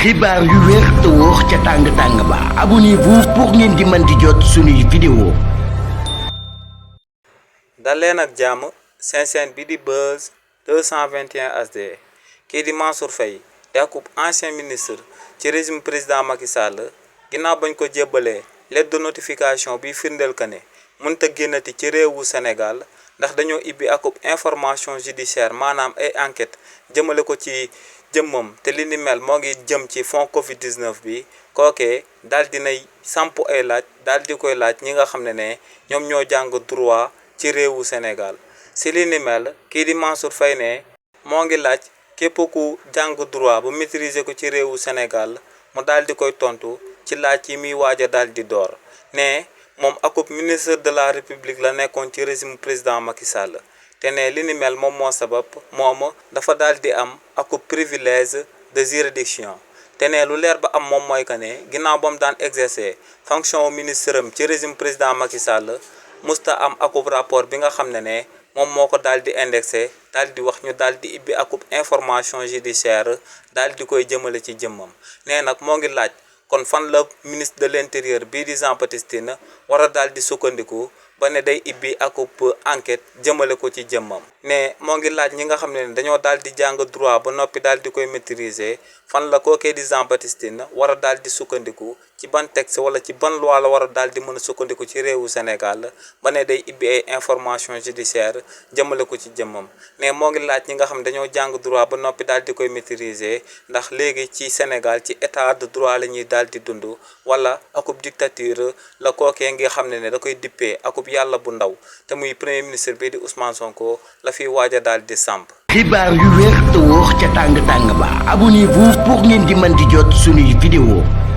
xibaar yu wér te wóor ca tàng ba abonnez-vous pour ngeen di mën di jot suñuy vidéo. dal leen ak jàmm seen chaîne bi di Buzz 221 HD kii di Mansour Faye di akub ancien ministre ci régime président Macky Sall ginnaaw bañ ko jébbalee lettre de notification bi firndeel que ne mënta génnati ci réewu Sénégal ndax dañoo ibbi akub information judiciaire maanaam ay enquête jëmale ko ci jëmmam te li ni mel moo ngi jëm ci fond Covid 19 bi kookee daal dinay samp ay laaj daal di koy laaj ñi nga xam ne ñoom ñoo jàng droit ci réewu Sénégal si li ni mel kii di Mansour Faye ne moo ngi laaj képp ku jàng droit bu maîtriser ko ci réewu Sénégal mu daal di koy tontu ci laaj yi muy waaj a daal di door ne moom akub ministre de la République la nekkoon ci régime président Macky Sall te ne li ni mel moom moo sabab moom dafa daal di am akub privilège de juridiction te ne lu leer ba am moom mooy que ne ginnaaw ba mu daan exercer fonction ministre am ci régime président Macky Sall musta am akub rapport bi nga xam ne moom moo ko daal di indexé daal di wax ñu daal di ibbi akub information judiciaire daal di koy jëmale ci jëmmam nee nag moo ngi laaj kon fan la ministre de l'intérieur bii di Jean Baptiste Tine war a daal di sukkandiku ba ne day ibbi akub enquête jëmale ko ci jëmmam ne moo ngi laaj ñi nga xam ne dañoo daal di jàng droit ba noppi daal di koy maîtriser fan la kookee di Jean Baptiste Tine war a daal di sukkandiku ci ban texte wala ci ban loi la war a daal di mën a sukkandiku ci réewu Sénégal ba ne day ibbi ay information judiciaire jëmale ko ci jëmmam ne moo ngi laaj ñi nga xam ne dañoo jàng droit ba noppi daal di koy maîtriser ndax léegi ci Sénégal ci état de droit la ñuy daal di dund wala akub dictature la kookee nga xam ne da koy dippee akub yàlla bu ndaw te muy premier ministre bii di Ousmane Sonko la fiy waaj a daal di samp. xibaar yu wér te wóor ca tàng ba abonnez-vous pour ngeen di mën di jot suñuy vidéo.